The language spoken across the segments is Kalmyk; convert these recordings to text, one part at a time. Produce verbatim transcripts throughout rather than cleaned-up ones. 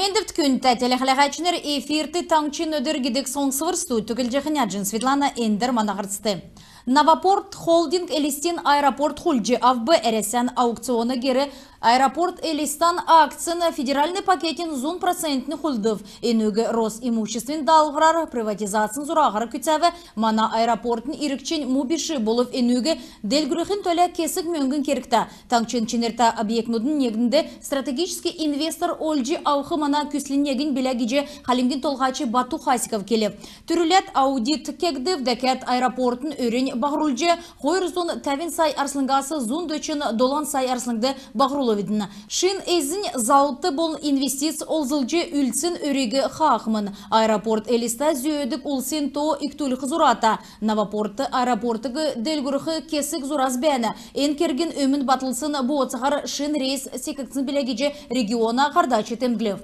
Эндвт, күндтә телехәләһәчнр! Эфирт «Таңһчин өдр» гидг соңсвр. Студьд көдлҗәхнь Аҗин Светлана. Эндр мана һарцд. «Новопорт» холдинг Элстин аэропорт хулдҗ авв. Әрәсән аукциона гер «Аэропорт Элиста» акцин федеральн пакетин зун процентнь хулдв. Энүг Росимуществин даалһврар приватизацин зураһар күцәв. Мана аэропортын иргчин му биш, болв энүг делгрүлхин төлә кесг мөңгн кергтә. Таңһчин чинртә объектнудын негнд стратегическ инвестор олҗ авх мана күслин негнь билә гиҗ Хальмгин Толһач Бату Хасиков келв. Түрүләд аудит кегдв, дәкәд аэропортын өринь баһрулҗ, хойр зун тәвн сай арслңгас зун дөчн долан сай арслңд баһрулвидн. Шин эзнь залт болн инвестиц олзлҗ, үлдсн өриг хаахмн. Аэропорт Элиста зөөдг улсин то икдүлх зурата. «Новопорт» аэропортыг делгрүлх кесг зурас бәәнә. Эн кергин өмн батлсн бооцаһар шин рейс секгдсн билә гиҗ региона һардач темдглв.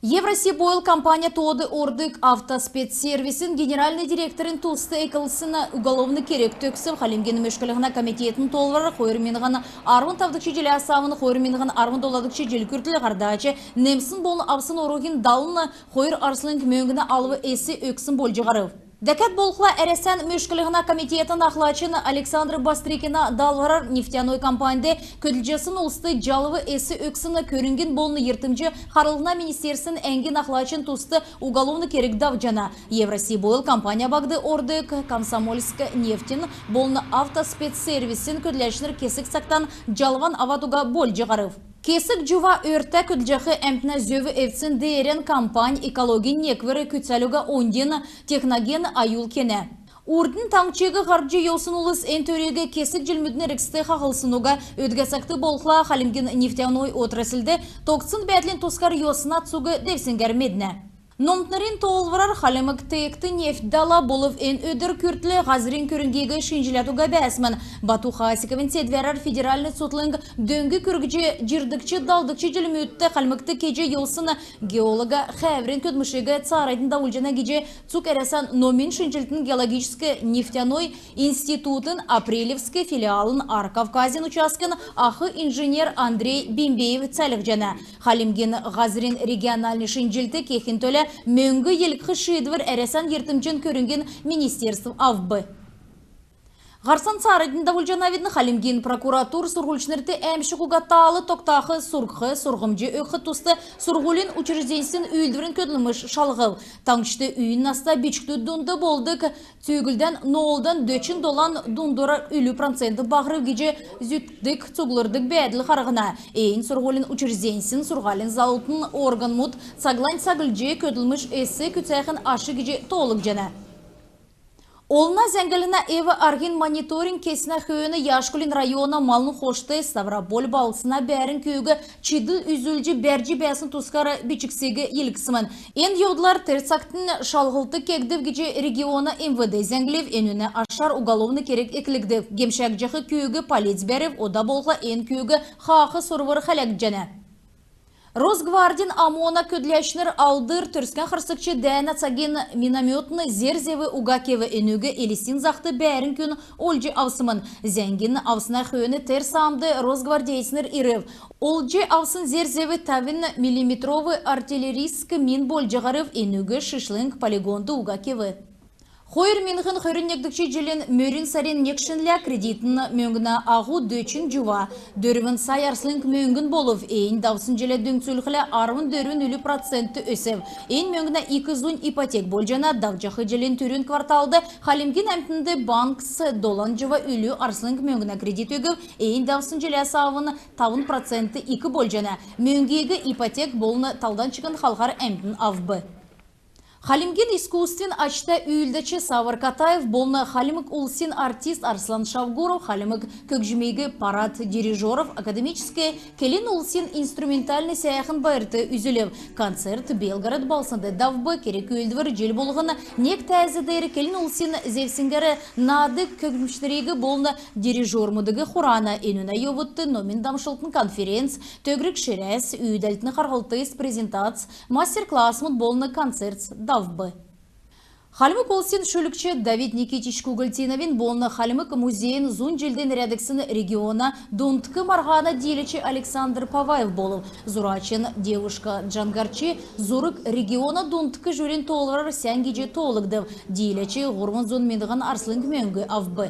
«Евросибойл» компанин тоод ордг «Автоспецсервисин» генеральн директорин туст эклсн уголовн керг төгсв. Хальмгин мөшклһнә комитетин тоолврар хойр миңһн арвн тавдгч җиләс авн хойр миңһн арвн доладгч җил күртл һардач немсн болн авсн оруһин далн хойр арслң мөңгнә алв эс өгсн болҗ һарв. Дәкәд болхла, Әрәсән мөшклһнә комитетин ахлачин Александр Бастрыкина даалһврар нефтяной компаньд көдлҗәсн улст җалв эс өгсн көрңгин болн йиртмҗ харлһна министерствин әңгин ахлачин туст уголовн керг давҗана. «Евросибойл» компанин багд ордг «Комсомольскнефтин» болн «Автоспецсервисин» көдләчнр кесг цагтан җалван авад уга болҗ һарв. Кесг җува өртә көдлҗәх әмтнә зөв эвдсн деерән компань экологин неквр күцәлго оньдин техноген аюл кенә. Урднь таңһчиг һардҗ йовсн улс эн төриг кесг җилмүдин эргцд хаһлсн уга. Өдгә цагт болхла Хальмгин нефтяной отрасльд тогтсн бәәдлин тускар йосна цуг девсңгәр меднә. Номтнрин тоолврар Хальмг теегт нефть дала, болв эн өдр күртл һазрин көрңгиг шинҗләд уга бәәсмн. Бату Хасиковин седвәрәр федеральн цутхлң дөң күргҗ, җирдгч, далдгч җилмүдт Хальмгт кеҗ йовсн геолога хәәврин көдлмшиг цааранднь давулҗана гиҗ цуг Әрәсән номин шинҗллтин геологическ нефтяной институтын Апрелевск филиалын Ар Кавказин участкин ах инженер Андрей Бембеев цәәлһҗәнә. Хальмгин һазрин региональн шинҗллт кехин төлә мөңг йилһх шиидвр Әрәсән йиртмҗин көрңгин министерств авв. Һарцан цааранднь давулҗанавидн. Хальмгин прокуратур сурһульчнрт әәмшг уга таал тогтах, сурһх, сурһмҗ өгх туст сурһулин учрежденьсин үүлдврин көдлмш шалһв. Таңһчд үйин наста бичкдүд дунд болдг цүүглдән ноолдан дөчн долан дундур үлү процент баһрв гиҗ зүткдг, цуглрдг бәәдл харһна. Эн сурһулин учрежденьсин, сурһулин заллтын органмуд цаглань цаглҗ көдлмш эс күцәхин аш гиҗ тоолгдҗана. Олна зәңгллһнә эв-арһин мониторинг кеснә хөөн Яшкулин района Малн Хошт Ставрополь балһсна бәәрн күүг чидл үзүлҗ бәрҗ бәәсн тускар бичгсиг йилһсмн. Эн йовдлар тер цагтнь шалһлт кегдв гиҗ региона МВД зәңглв. Энүнә ашар уголовн керг эклгдв. Гемшәгдҗәх күүг полиц бәрв. Ода болхла эн күүг хаах сурвр хәләгдҗәнә. Росгвардин ОМОН-а көдләчнр Алдр Төрскән харсгч дәәнә цагин миномётн зер-зев уга кев. Энүг Элстин захд бәәрн күн олҗ авсмн. Зәңгин авсна хөөн тер саамд росгвардейцнр ирв. Олҗ авсн зер-зев тәвн миллиметров артиллерийск мин болҗ һарв. Энүг шишлң полигонд уга кев. Хойр миңһн хөрн негдгч җилин мөрн сарин нег шинлә кредитн мөңгнә аһу дөчн җува дөрвн сай арслң мөңгн болв. Эн давсн җиллә дүңцүлхлә арвн дөрвн үлү процент өсв. Эн мөңгнә ик зунь ипотек болҗана. Давҗах җилин түрүн кварталд Хальмгин әмтнд банкс долан җува үлү арслң мөңгнә кредит өгв. Эн давсн җилләс авн тавн процент ик болҗана. Мөңгиг ипотек болн талдан чигн халхар әмтн авв. Хальмгин искусствин ачта үүлдәч Савр Катаев болн хальмг улсин артист Арслан Шавгуров хальмг көгҗмиг парад дирижеров академическ келн улсин инструментальн сәәхн байрт үзүлв. Концерт Белгород балһснд давв. Керг-үүлдвр җил болһн нег тәәз деер келн улсин зевсгәр наадг көгҗмчнриг болн дирижермудиг хурана. Энүнә йовудт номин дамшлтын конференц, төгрг ширәс, үүдәлтин харһлтс, презентац, мастер-классмуд болн концертс давв. Хальмг улсин шүлгч Давид Никитич Кугультиновин болн Хальмг музейин зун җилд нерәдгдсн региона дундк марһана дииләч Александр Паваев болв. Зурачин «Девушка-джангарчи» зург региона дундк жюрин тоолврар сән гиҗ тоолгдв. Дииләч һурвн зун миңһн арслң мөңг авв.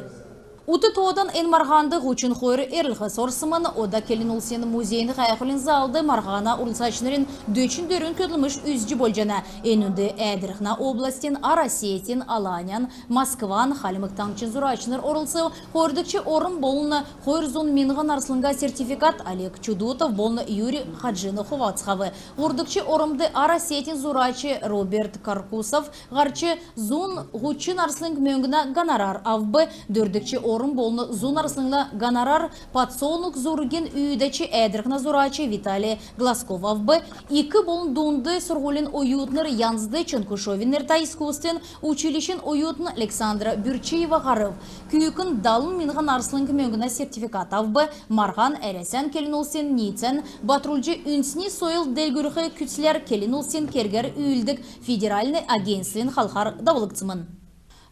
Ут тоодан эн марһанд һучн хойр эрлһс орсмн. Ода келн улсин музейин һәәхүлин залд марһана орлцачнрин дөчн дөрвн көдлмш үзҗ болҗана. Энүнд Әәдрхнә областин, Ар Осетин, Аланин, Москван, Хальмг Таңһчин зурачнр орлцв. Хойрдгч орм болн хойр зун миңһн арслңга сертификат Олег Чудутов болн Юрий Хаджинов хувалцхав. Һурвдгч ормд Ар Осетин зурач Роберт Каркусов һарч, зун һучн арслң мөңгнә гонорар авв. Дөрвдгч орм болн зун арслңнә гонорар подсолнух зургин үүдәч, Әәдрхнә зурач Виталий Глазков авв. Ик болн дунд сурһулин оютнр Янзд Чонкушовин нертә искусствин училищин оютн Александра Бүрчиева һарв. Күүкн далн миңһн арслң мөңгнә сертификат авв. Марһан Әрәсән келн улсин ниицән батрулҗ, үндсн сойл делгрүлх күцләр келн улсин кергәр үүлддг федеральн агентствин халхар давулгдсмн.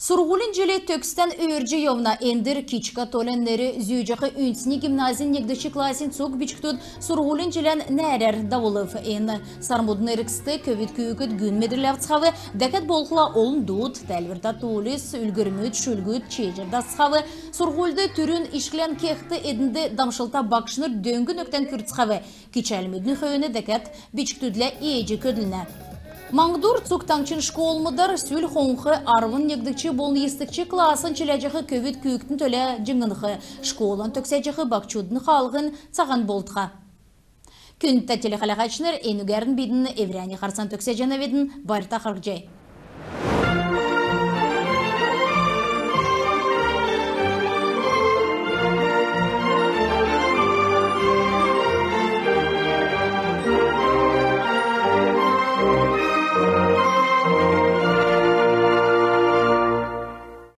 Сурһулин җил төгстән өөрдҗ йовна. Эндр Кичка Толян нер зүүҗәх үндсн гимназин негдгч классин цуг бичкдүд сурһулин җилән нәәрәр давулв. Эн сармудын эргцд көвүд күүкд гүн медрл авцхав. Дәкәд болхла олн дуд, тәлвртә туульс, үлгүрмүд, шүлгүд чееҗ дасцхав. Сурһульд түрүн ишклән кехд эднд дамшлта багшнр дөң-нөктән күрцхәв. Кичәлмүдин хөөн дәкәд бичкдүдлә ээҗ көдлнә. Маңһдур цуг таңһчин школмудар сүл хонх арвн негдгч болн йисдгч классин чиләҗәх көвүд күүкдин төлә җиңнх школан төгсәҗәх баһчудын хаалһин цаһан болтха. Күндтә телехәләһәчнр, энүгәрн бидн эврәннь һарцан төгсәҗәнәвидн. Байрта харһцхай.